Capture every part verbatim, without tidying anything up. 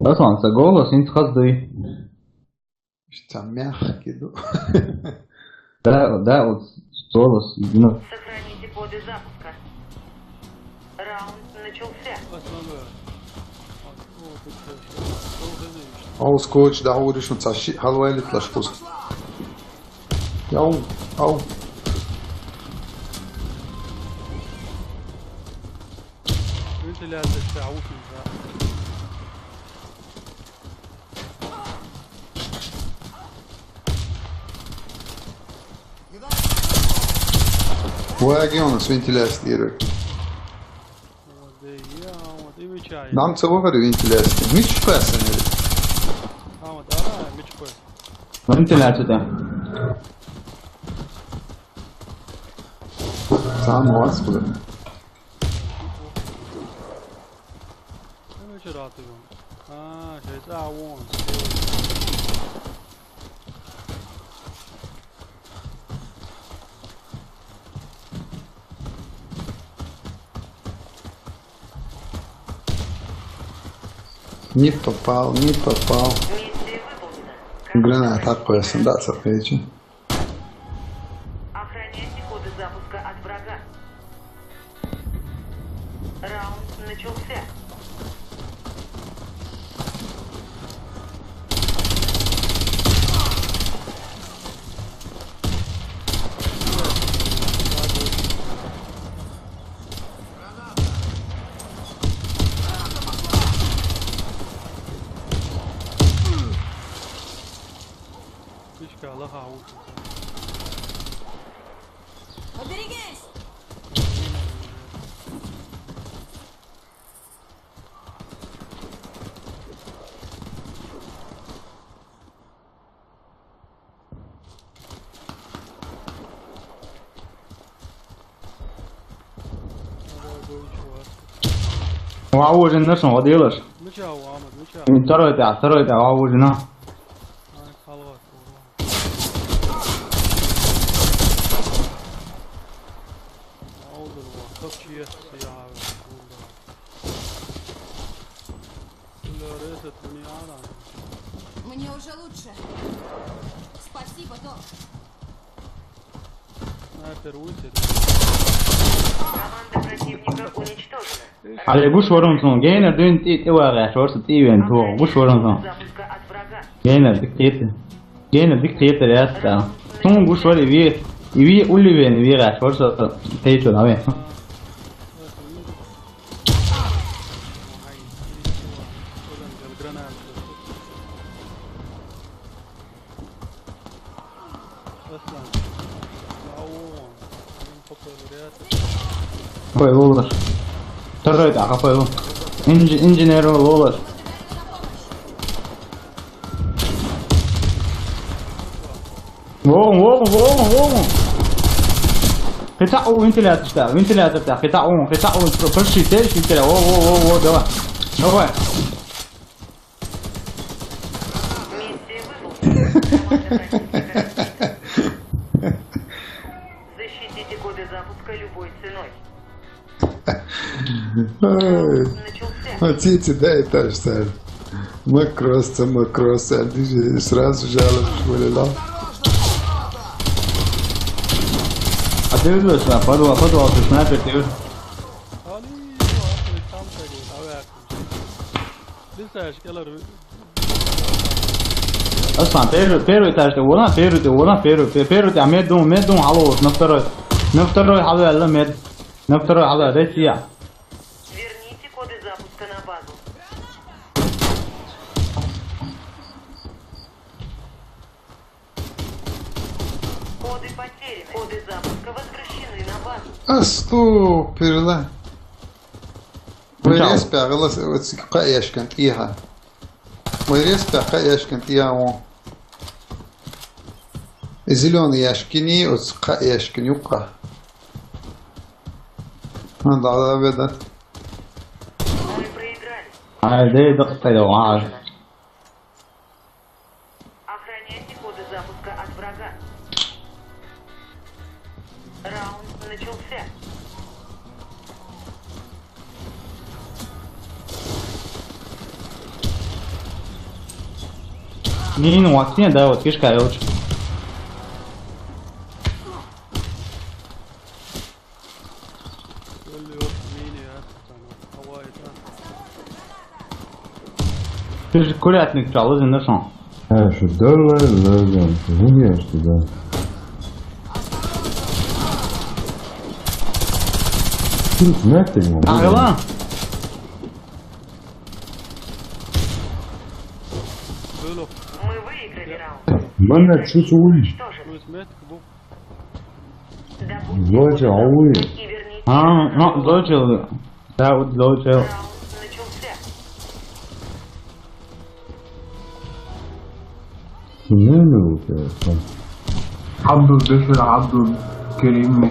Аслан, са голос инц хаза дуй. Ца мягкий ду. Да, да, вот голос, ну. Сохраните коды запуска. Раунд начался. Основное. О, тут всё, всё, всё уже зависит. О, скотч, да, говоришь, он саши, халвай лит лашкус. Ау, ау. Вентиляция вся, аутинг, да. Ваги у нас вентиляция дирек. Нам целого вентиляция. Мич пасанели. Вентиляция, да. Там у вас куда? А, сейчас, а, вон. Не попал, не попал. Граната атакуется, да, цепляете. Охраняйте коды запуска от врага. Раунд начался. Пушка, Аллах, аут. Поберегись! Ва уже нашел, вот делаешь. Ну чё, Ахмед, ну чё? Второй-то, второй-то, ва уже на. Ай, халва. Мне уже лучше. Спасибо, док. Снайпер улетит. Команда противника уничтожена. Али гуш варунсун, гейнер дюйн ти, ти вагаш, варса ти вен ту, гуш варунсун. Гейнер дик тиети. Гейнер дик тиети реаста. Сун гуш вари ви, ви ули вен, ви гаш, варса тейчу на вен. Хапай лолар. Торжой да, хапай лол. Инжи-, инженер лолар. Вогун, вогун, вогун, вогун. Хита у вентилятор да, вентилятор да, хита у, хита у, пырши, тел, вентилятор. Во, во, во, во, давай. Давай. Миссия выполнена. Команда противника разбита. Защитите коды запуска любой ценой. Ай. Начался. А тити, да, и так же. Макросса, макросса, а ты же сразу жалуешь, вылила. А ты видишь, а, подвал, подвал, ты снайпер, ты видишь? Аслан, первый, первый этаж, ты вон, первый, ты вон, первый, пе-, первый, ты, а мед дум, мед дум, алло, на второй. На второй, алло, алло, мед. На второй, алло, Россия. Верните коды запуска на базу. Коды потеряны. Коды запуска возвращены на базу. А что, перла? Ну, чао. Вы респи, а голос, вот, ка яшкан, тихо. Мой респи, ха яшкин тиямо. Зелёный яшкини, оц ха яшкин юкка. А, да, да, да. Ай, да, да, да, да, ай. Охраняйте коды запуска от врага. Раунд начался. Мина ваттийна, да, вот кишка йолча. Курятник чу лазийна шоана. Э, шу дала лазийна, вугеш туда. Тут метинг. Агала. Мы выиграли раунд. Мана чувствуешь? Что же? Злочи, ауи. А, ну, злочи. Да, вот злочи. Раунд начался. Сумневный у тебя, что ли? Абдул Бешир, Абдул Керим,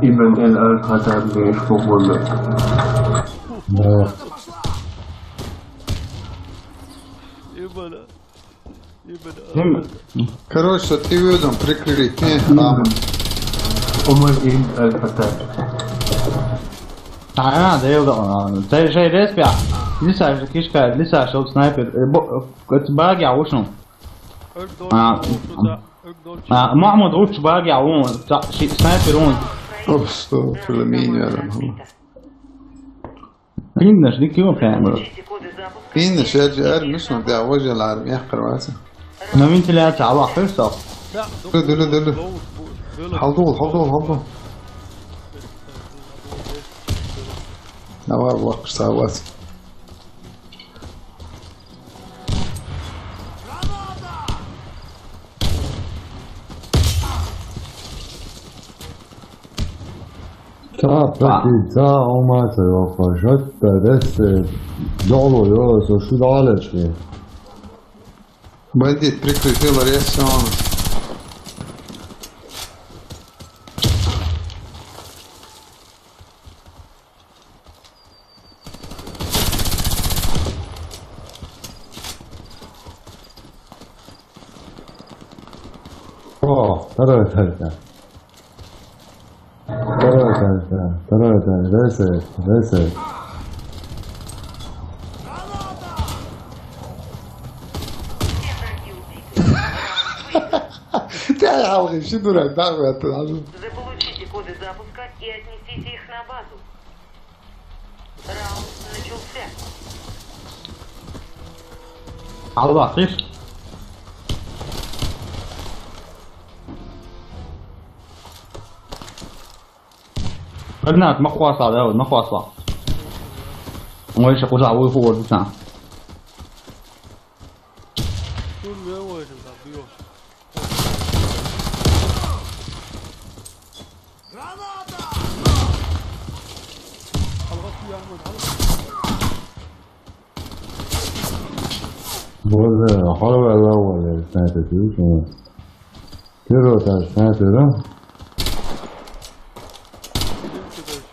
Ибн Эль Аль Хаттаб, Бешир, Да. Ибн Короче, ты видом прикрыли. Ты, а. Умар ибн Аль-Хаттаб. А, да, я удаун. Ты же респи. Лиса же кишка, Лиса шел снайпер. Э, бо-, э, баги аушун. А, а, Махмуд уч баги аун. Та-, ши-, снайпер он. Оф, что, филмини, я думаю. Пиннаш дика ю прямо. Пиннаш, я же армишну, да, вожа ларм, я кровати. Но вентиляция, а вахтер сох. Дулу, дулу, дулу. Халду, халду, халду. Давай, вахтер савас. Та, прикинь, та, о, мать, я пожать, та, десь, долу, йо, со шу далечки. Бандит прикрытый, Ларисион. О, второй только. Второй этаж, да. Второй этаж. Reset, reset. Ты алгы, ши дурак, да, в этот раз. Заполучите коды запуска и отнесите их на базу. Раунд начался. Алло, слышь? Гранат, ма хвасла, да, ма хвасла. Ой, ща куда вы ху ордута. Граната! Боже, халва лава, я снайпер, ты видишь? Первый этаж, снайпер, да?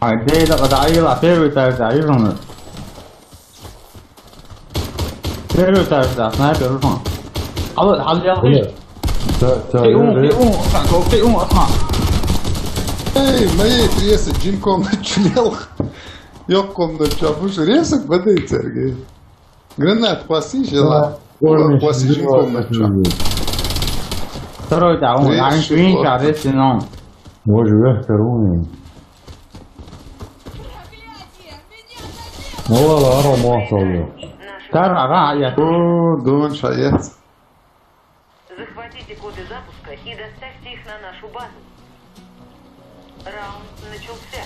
А, где это, когда Аила, первый этаж, да, вижу, ну. Первый этаж, да, снайпер, вижу. Алло, алло, алло. Нет. Та, та, Ты ум, я, ты я. Ум, Франко, ты ум, Осман. Эй, моей трессы, Джинком начинал. Йокком да чё, будешь резать, воды, Сергей? Гранат, паси, жила. Паси, Джинком начал. Второй, да, он, Трессы, ай, Джинка, вот. Резать, но. Боже, вверх, короче. Ну, ладно, ладно, мало. Тар, ага, я. О, дон, шаец. Захватите коды запуска и доставьте их на нашу базу. Раунд начался.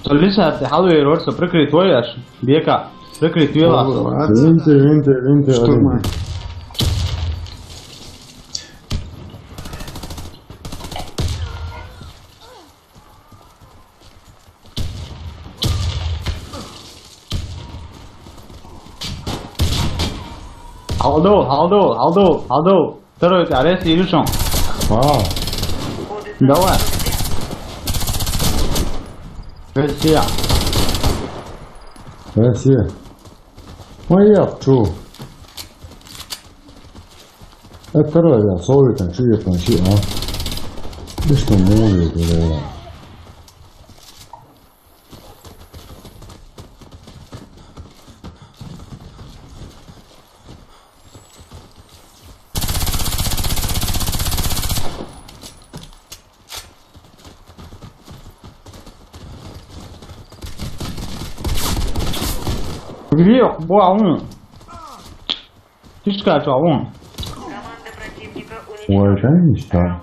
Лиса, ты халуй, рот, что прикрыть твой аж. Бека, прикрыть твой лап. Винти, винти, винти, штурман. Халду, халду, халду, халду. Второй, арес, Илюшин. А. Давай. Россия. Россия. Ой, я пчу. Это второй, я, солы там, чё я там, чё, а? Ты что, море, блядь? Грек, бо, а вон. Ты скажешь, а вон. Уважаемый что?